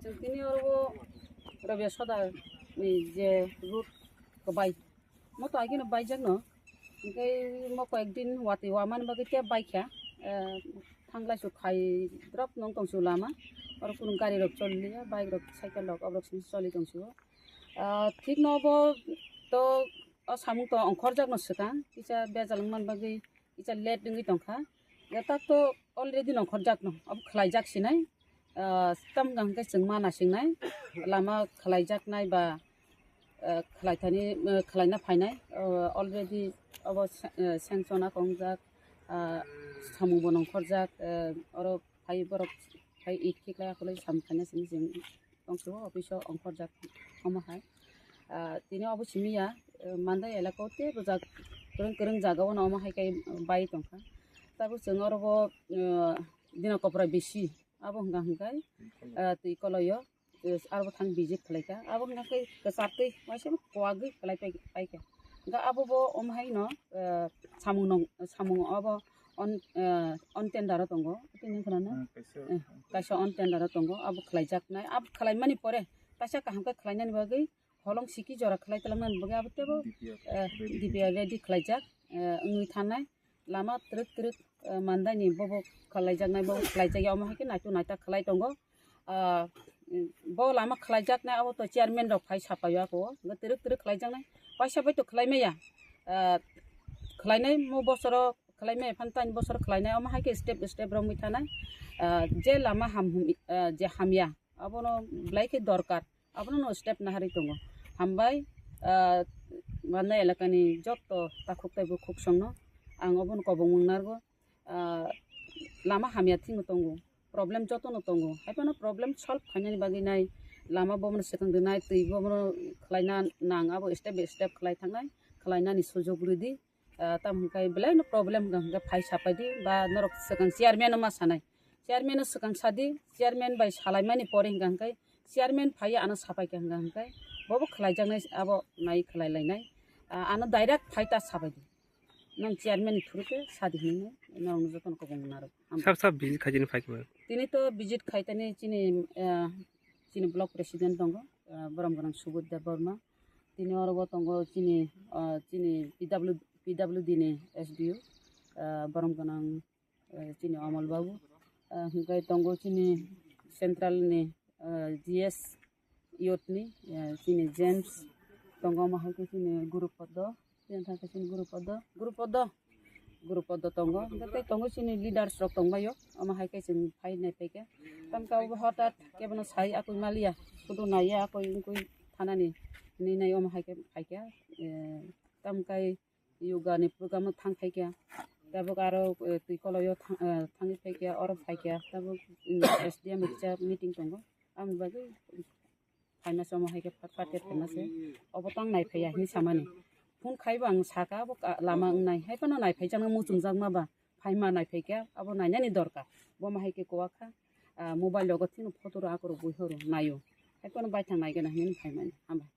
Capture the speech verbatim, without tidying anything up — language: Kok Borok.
Tini oro Rabia Soda ni je road kwbai, mo to agino baijak no, hingke mo koi ek din watwi wamani bagwi tei baikha, eh, thanglai su khai drop nong tong su lama, oro kunu gari rok choli liya, bike rok, cycle rok, obrok sini choli tong su. Ah, thik no bo to o samung to ongkhorjak no swkang, kisa bejal wngmani bagwi kisa late wngwi tongkha. Ya tak to already nongkhorjak no, abo khlaijak sinai. Ah, tam hwnkhe chwng ma nasingnai, lama khlaijaknai ba, ah, khlaithani, ah, khlaina phainai, ah, already abo sa-, ah, sanction a kongjak, ah, samung bo nongkhorjak, ah, oro phai borok phai it khiklai akhulai samung khaina sini chwng tongsiwo office o ongkhorjak omo hai. Ah, tini obo simi ya, eh, Mandai elaka o tei bwjak kwrwng kwrwng jaga o no omo hai khe bai tongkha. Tabuk chwng oro bo, eh, dina kopra bisi abo hwnka hwnkhe, eh, twi koloi o, eh, aro bo thang visit khlaikha. Abo hwnka khe kwchar twi waisa kwagwi khlai pai-, paikha. Hwnkhe abo bo omo hai no, eh, samung nong, samung obo on, eh, on tender o tongo. Tini khna no? Hmm, kaisa, eh, kaisa on tender o tongo. Abo khlaijaknai. Abo khlaimani pore kaisa kaham khe khlainani bagwi holong siki jora khlai twlangnani bagwi abo tebo, D P R eh, ready. D P R ready khlaijak, eh, wngwi thanai. Lama twrwk twrwk, eh, Mandai ni bobo khlaijaknai, bobo khlaijakya omo hai khe naitu naita khlai tongo. Ah, bo lama khlaijaknai abo to chairman rok phai sapaio ako. Hwnkhe twrwk twrwk khlaijaknai. Paisa bai to khlai maya. Ah, khlainai mo bosoro khlai maya phan tani bosor khlainai omo hai khe step step romwi thanai. Ah, je lama ham hum, ah, je hamya abono belai khe dorkar. Abono no step naharwi tongo. Hambai, ah, Mandai elakani jotto takhuk tei bukhuk songno ang obono kobong mung nargo. Ah, lama hamya thwngwi tongo, problem jotono tongo, haiphano problem solve khainani bagwi nai lama bomono swkang rwnai, twi bomono khlaina nang, abo step by step khlai thangnai, khlainani sujok rwdi. Ah, tamo hwnkhai belai no problem hwnka hwnka phai sapai di, ba norok swkang chairman no ma sanai, chairman no swkang sadi, chairman bai salaimani pore hwnka hwnkhai chairman phai ano sapai kha hwnka hwnkhai bobo khlaijaknai, abo nai khlai lainai. Ah, ano direct phai ta sapai di. Nang chairman ni through khe sadi hinwi nang jotono kobong narwk. Sab sab visit khaijani phai khe. Tini to visit khaitani chini, eh, chini block president tongo, eh, borom gwnang Subodh Debbarma. Tini oro bo tongo chini, eh, chini P W, P W D ni S D O, eh, borom gwnang, eh, chini Amal Babu. Eh, hwnkhe tongo chini central ni, eh, G S youth ni, eh, chini James tongo, omo hai khe chini Guru Podo, chini thang khe chini Guru Podo, Guru Podo, Guru Podo tongo, hwnkhe tei tongo chini leaders rok tongbaio, omo hai khe chwng phai nai phaikha. Tamkhe abo hotat kebono sai akoi maliya, sudu naiya akoi wngkui thanani hinwi nai omo hai khe phaikha, eh, tamkhe yoga ni program o thang phaikha. Tabuk aro, eh, twi koloi o thang, eh, thangwi phaikha, oro phaikha. Tabuk, mm, S D M ni kisa meeting tongo. Aboni bagwi phaima se omo hai khe phat phat khe phaima se. Obo tang nai phaiya hinwi samani. Phone khaibo ang saka, abo ka-, lama wngnai. Haiphano nai phaijakma muchungjakma ba. Phaima nai phaikha, abo nainani dorkar. Bo ma hai khe kwak kha. Ah, mobile rogo thwngwi photo rok akorok bui horo, naio. Haiphano baithang nai gana hinwi phaimani. Hambai.